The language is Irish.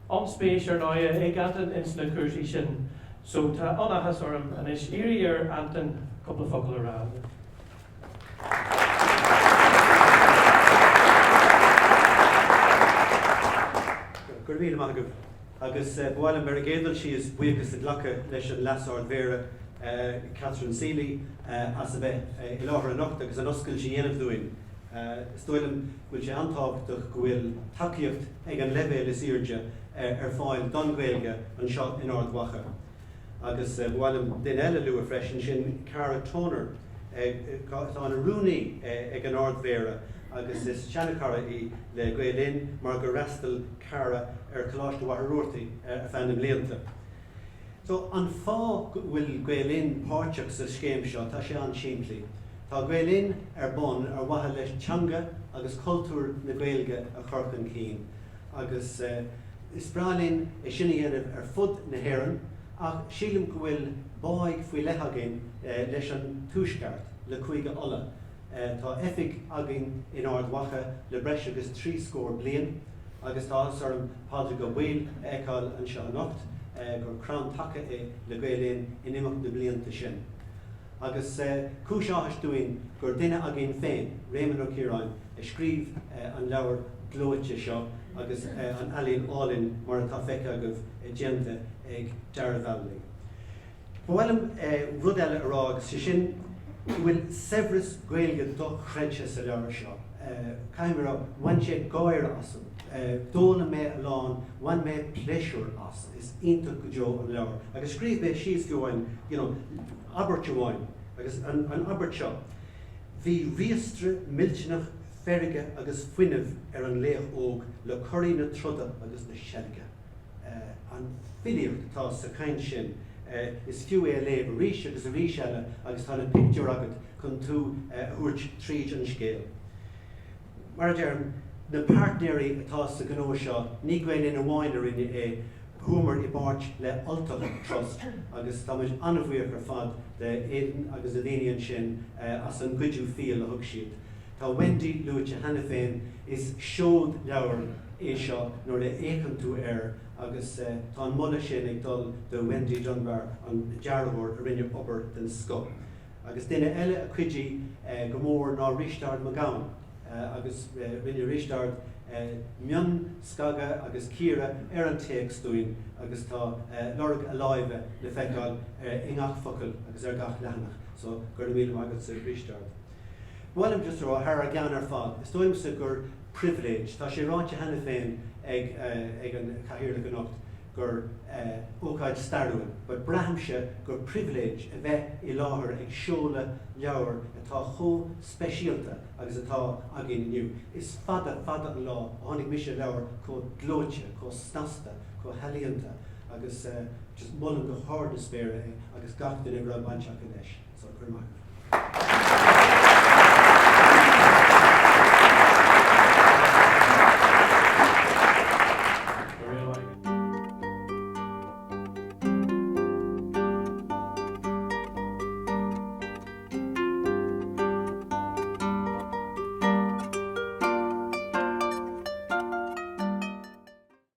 An-spéis ar ndóighe ag Antain ins na cúrsaí sin so tá an-áthas orm anois iarraidh ar Antain cúpla focal a rá. Go raibh míle maith agaibh. Agus ba mhaith liom ar an gcéad dul síos buíochas a ghlacadh leis an Leas-Ard-Mhéara, Catherine Seeley, as a bheith i láthair anocht agus an oscailt a dhéanamh dúinn. Is dóigh liom go bhfuil sé an-tábhachtach go bhfuil tacaíocht ag an leibhéal is airde ar fáil don Ghaeilge anseo in Ard Mhacha. Agus ba mhaith liom duine eile a lua freisin, sin Cara Toner, atá ina rúnaí ag an Ard-Mhéara agus is seanachara í le Gael Linn mar gur fhreastail Cara ar Choláiste Mhachaire Rabhartaigh ar feadh na mblianta. So, an fáth go bhfuil Gael Linn páirteach sa scéim seo, tá sé an-simplí. Tá Gael Linn ar bun ar mhaithe leis teanga agus cultúr na Gaeilge a chur chun cinn agus is breá linn é sin a dhéanamh ar fud na hÉireann ach sílim go bhfuil báidh faoi leith againn leis an Tuaisceart, le Cúige Uladh. Tá oifig againn in Ard Mhacha le breis agus 30 bliain agus tá áthas orm Pádraig Ó Baoill a fheiceáil anseo anocht, gur crann taca é le Gael Linn in imeacht na blianta sin. Agus cúis áthais dúinn gur duine againn féin, Réamonn Ó Ciaráin, a scríobh an leabhar gleoite seo agus an ealaín álainn mar atá feicthe agaibh déanta ag Dara Vallely. Ba mhaith liom rud eile a rá agus sé sin go bhfuil saibhreas Gaeilge dochreidte sa leabhar seo. Caithfidh mé a rá, bhain sé gáire asam. D'fhoghlaim mé a lán, bhain mé pléisiúr as. Is iontach go deo an leabhar. Agus scríobh mé síos fiú amháin, you know, abairt amháin agus an abairt seo, Bhí riastradh millteanach feirge agus fuinnimh ar an laoch óg le curaí na troda agus na seilge. An filíocht atá sa chaint sin, is fiú é a léamh arís agus arís eile agus tá na pictiúir agat chun tú a thabhairt tríd an scéal. Mar a deirim, na páirtnéirí atá sa ghnó seo, ní Gael Linn amháin a rinne é, chuamar i bpáirt le Ultach Trust agus tá muid an-bhuíoch ar fad d'Aidan agus na daoine ansin as an gcuidiú fial a thug siad. Tá Wendy luaite cheana féin, is seod leabhair é seo nuair a fhéachann tú air agus tá an moladh sin ag dul do Wendy Dunbar, an dearthóir a rinne obair den scoth. Agus duine eile a chuidigh go mór ná Risteard Mac Gabhann agus rinne Risteard mionscagadh agus cíoradh ar an téacs dúinn agus tá lorg a láimhe le feiceáil i ngach focal agus ar gach leathanach. So, go raibh míle maith agatsa Risteard. Ba mhaith liom just a rá, thar ár gceann ar fad, is dóigh liomsa gur pribhléid, tá sé ráite cheana féin ag ag an Chathaoirleach anocht gur ócáid stairiúil, but braithimse gur pribhléid a bheith i láthair ag seoladh leabhar atá chomh speisialta agus atá againn inniu. Is fada, fada an lá a chonaic mise leabhar chomh gleoite, chomh snasta, chomh healaíonta agus just molaim go hard na spéire é agus gach duine a raibh baint acu leis. So, go raibh maith agat.